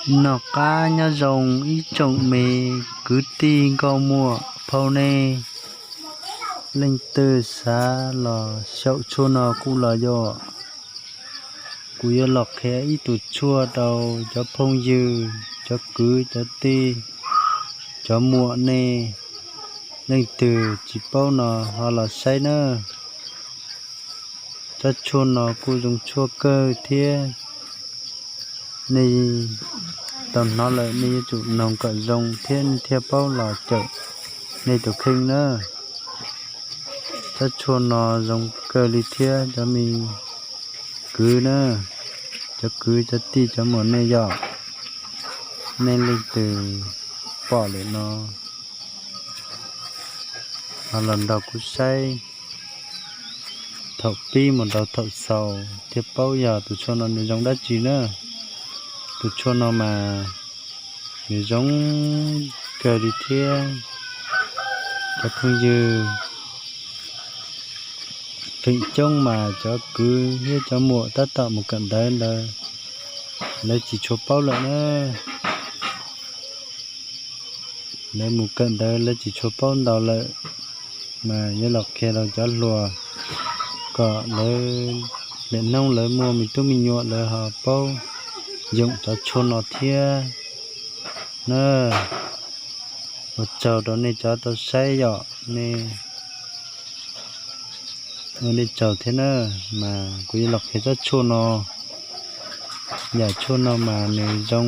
Noj qab nyob zoo ib tsoom me kwv tij nkauj muam phauj nej, leej twg xav los xyaum tshuaj no kuj los yom. Kuv yuav los qhia ib tug tshuaj rau cov phooj ywg, cov kwv cov tij, cov muam nej, leej twg tsis paub no ho los saib na. Tsob tshuaj no kuj zoo tshuaj kawg thiab. Nej tau hnov lawm nej yuav tsum noog kom zoo thiab nej thiaj paub los cawm nej tus kheej na. Tsob tshuaj no zoo kawg li thiab cov me kwv na, cov kwv cov tij cov muam nej yom. Nej leej twg pom lawm no ho los nrog kuv saib thaum pib mus rau thaum xaus thiaj paub yog tus tshuaj no nws zoo dab tsi na. Tus tshuaj no mas nws zoo kawg li thiab cov phooj ywg. Feem coob mas cov kwv thiab cov muam tab tom mus kawm ntawv ntawd lawv tsis tshua paub lawm na. Lawv mus kawm ntawv lawv tsis tshua paub ntau lawm, mas yuav los qhia rau cov hluas kom lawv lwm hnub lawv muaj me tub me nyuam lawv ho paub yoom cov tshuaj no thiab na. Ua tsaug rau nej cov tau saib yom, nej ua nej tsaug thiab na. Mas kuv yuav los qhia tsob tshuaj no. Yam tshuaj no mas nws zoo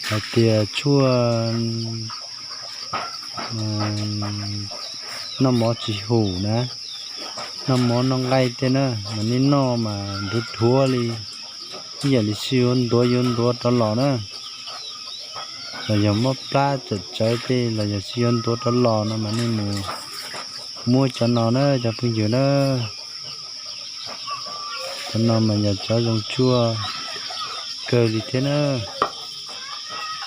hais tias tshuaj noj mov tsis hum na, noj mov noj nqaij tej na, mas nej noj mas nruav dhuav li, ib yam li sib yuav ntuav yuav ntuav rov los na. Los yog mob plab tsawm tsawv tej los yog sib yuav ntuav rov los no mas nej mus muab cov no na cov phooj ywg na. Cov no mas yog cov zoo tshuaj kawg li thiab na.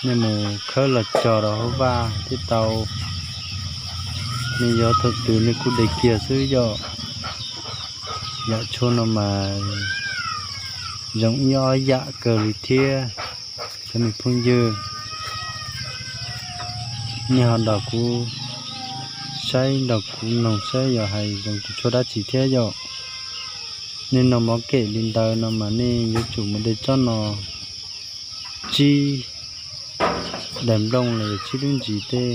Nej mus khawb los cog rau hauv vaj thiab tau. Nej yuav thaum twg nej kuj de kiag xwb yom. Yam tshuaj no mas zoo ib ob yam kawg li thiab. Cov me phooj ywg, nej ho nrog kuv saib nrog kuv noog saib yog hais zoo tus tshuaj dab tsi thiab yom. Nej noj mov kem li ntawd no mas nej yuav tsum mus de tsob no tsib daim nplooj los yog tsib lub ntsis tej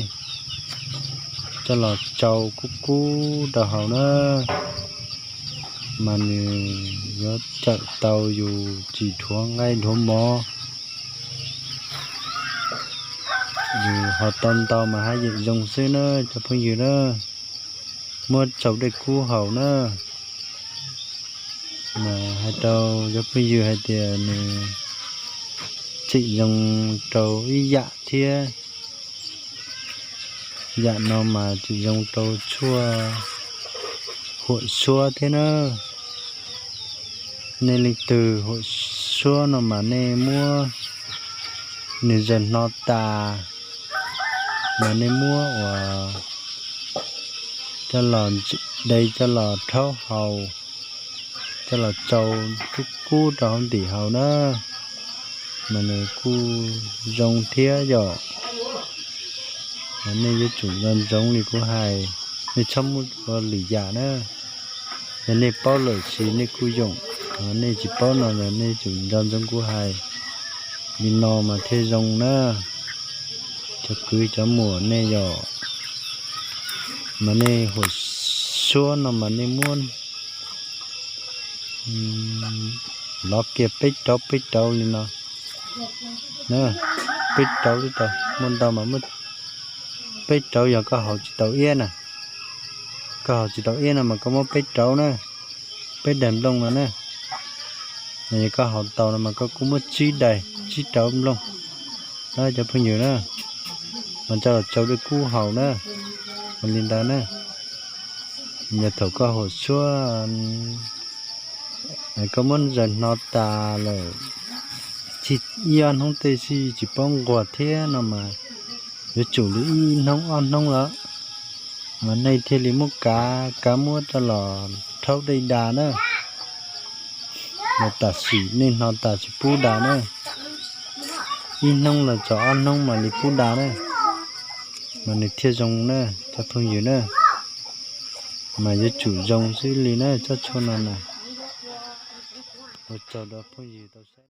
coj los tsau kub kub rau hauv na, mas nws yuav cawm tau yus tsis dhuav nqaij dhuav mov. Yus ho tau ntau mas haj yam zoo xwb na cov phooj ywg na. Muab tsau dej kub haus na. Mas hais rau cov phooj ywg hais tias nws tseem zoo rau ib yam thiab. Yam no mas tseem zoo rau tshuaj huam suab thiab na. Nej leej twg huam suab no mas nej muab nws zaws hno tas, mas nej muab ua coj los de coj los rhaub haus, coj los tsau kub kub rau hauv ntim haus na, mas nws kuj zoo thiab yom. Nej yuav tsum nco ntsoov li kuv hais, nej txhob muab ua lwm yam na. Yog nej paub lawm ces nej kuj yoom, nej tsis paub no los nej tsum nco ntsoov kuv hais. Li no mas thiaj zoo na. Cov kwv cov muam nej yom, mas nej huam suab no mas nej muab lov kiag peb rauv peb rauv li no. Peb rauv li tau, muaj ntau mas muaj peb rauv, yog koj haus tsis tau iab na, koj haus tsis tau iab no mas koj muab peb rauv na, peb daim nplooj no na. Yog koj haus tau no mas koj kuj muab tsib daim tsib rauv nplooj na cov phooj ywg na, mas coj los tsau dej kub haus na, ua li ntawd na. Yog thaum koj huam suab, koj muab zaws hno tas lawm, ib ob hnub tej xij tsis paub nquag thiab no mas yuav tsum li ib hnub ob hnub lawm, mas nej thiaj li muab kav, kav muab coj los rhaub dej da na. Mas tam sim nej hnov tas tsis pub da na, ib hnub los txog ob hnub mam li pub da na, mas nws thiaj zoo na cov phooj ywg na. Mas yuav tsum zoo xwb li na tsob tshuaj no na. Ua tsaug rau phooj ywg tau saib.